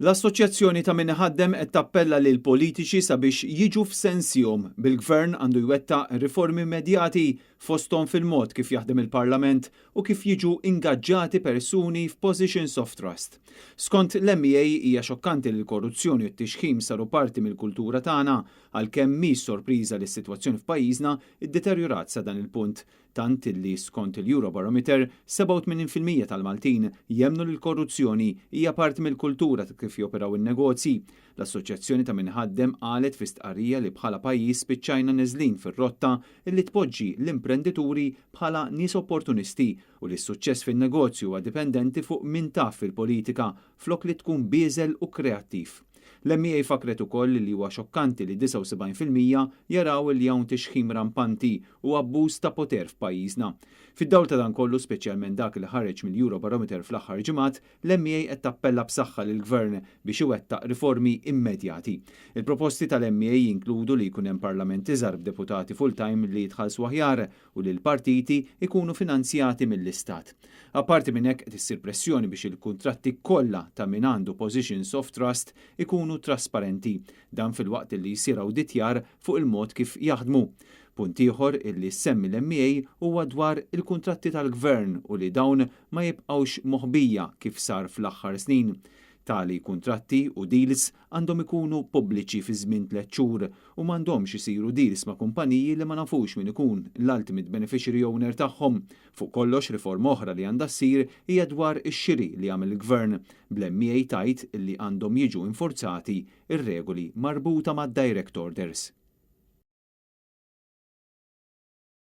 L-Assoċjazzjoni ta' Min Iħaddem qed tappella lill-politiċi sabiex jiġu f'sensihom, bil-Gvern għandu jwettaq riformi immedjati fosthom fil-mod kif jaħdem il-Parlament u kif jiġu ingaġġati persuni f'positions of trust. Skont l-MEA hija xokkanti li l-korruzzjoni u t-tixħim saru parti mill-kultura tagħna, għalkemm mhix sorpriża li s-sitwazzjoni f'pajjiżna ddeterjorat sa dan il-punt, tant li skont il-Eurobarometer 87% tal-Maltin jemmnu li l-korruzzjoni hija parti mill-kultura ta' kif joperaw in-negozji. L-Assoċjazzjoni ta' Min Iħaddem qalet fi stqarrija li bħala pajjiż spiċċajna neżlin fir-rotta li tpoġġi l-imprendituri bħala nies opportunisti u li s-suċċess fin-negozju huwa dipendenti fuq min taf fil-politika flok li tkun bieżel u kreattiv. L-MEA fakkret ukoll li huwa xokkanti li 79% jaraw li hawn tixħim rampanti u abbuż ta' poter f'pajjiżna. Fid-dawl ta' dan kollu, speċjalment dak li ħareġ mill-Eurobarometer fl-aħħar ġimgħat, l-MEA qed tappella b'saħħa lill-Gvern biex iwettaq riformi immedjati. Il-proposti tal-MEA jinkludu li jkun hemm parlament iżgħar b'deputati full-time li jitħallsu aħjar u li l-partiti ikunu finanzjati mill-Istat. Apparti minn hekk, qed issir pressjoni biex il-kuntratti kollha ta' min għandu positions of trust ikunu trasparenti, dan filwaqt li jsir awditjar fuq il-mod kif jaħdmu. Punt ieħor illi semmi l-MEA huwa dwar il-kuntratti tal-Gvern u li dawn ma jibqgħux moħbija kif sar fl-aħħar snin. Tali kuntratti u deals għandhom ikunu pubbliċi fi żmien 3 xhur u m'għandhomx isiru deals ma' kumpaniji li ma nafux min ikun l-ultimate beneficiary owner tagħhom. Fuq kollox, riforma oħra li għandha ssir hija dwar ix-xiri li għamel il-Gvern, bl-MEA tgħid li għandhom jiġu infurzati ir-regoli marbuta mad-direct orders.